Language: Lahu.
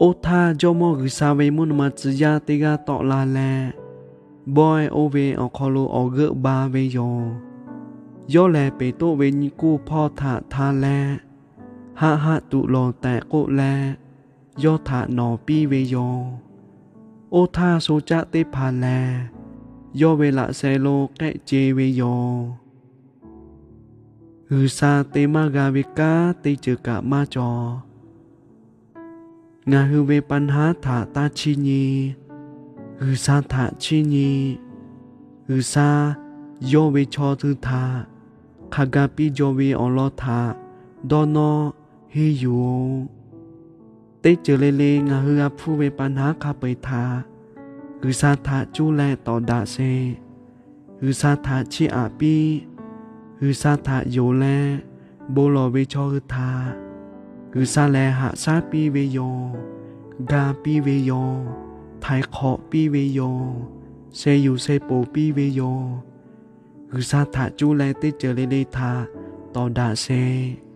Oˇ htaˇ, Jawˇmawˇ G'uiˬsha ve mvuhˇ naw ma tcuh yaˇ teˇ g'aˇ tawˆ la leh, bawehˇ oˇ ve awˬ hk'aw lo awˬ g'euˆ ba ve yoˬ. Yawˇ lehˬ, Peˍtruˆ ve nyiˇ kuˇ hpawˇ htaꞈ hta leh, Haˆ haˆ tuꞈ lawˬ tehꞈ k'oˆ leh, yawˇ htaꞈ nawˍ piˇ ve yoˬ. Oˇ htaˇ, sho caˆ teˇ hpaˍ lehˬ, yawˇ ve laꞈ sheh lo k'ehˆ ce ve yoˬ. G'uiˬsha te maˇ g'a ve kanˉ teˇ ceuˬ kaꞈ maˇ cawˬ. Ngaˬ hui ve pa naˉ htaꞈ taˇ chiˇ nyi. G'uiˬsha htaꞈ chiˇ nyi. G'uiˬsha yawˇ ve chaw hui htaꞈ hk'a ga piˇ jaw ve awˬ lawn htaꞈ dawˇ nawˇ henˇ yuˬ-oꞈ. Teˇ ceuˬ le le ngaˬ hui g'a hpuˇ ve pa naˉ hk'a peu-eˬ htaꞈ G'uiˬsha htaꞈ cuˇ leh tawˍ daꞈ sheˍ. G'uiˬsha htaꞈ chiˇ aꞈ piˇ. G'uiˬsha htaꞈ yonˍ leh bon lawˬ ve chaw hui htaꞈ G'uiˬsha lehˬ haꞈ shaˉ piˇ ve yoˬ. Ga piˇ ve yoˬ. Htaiˍ hk'awꞈ piˇ ve yoˬ. Sheh yuˬ sheh poˍ piˇ ve yoˬ. G'uiˬsha htaꞈ cuˇ leh teˇ ceuˬ le le htaꞈ tawˍ daꞈ sheˍ.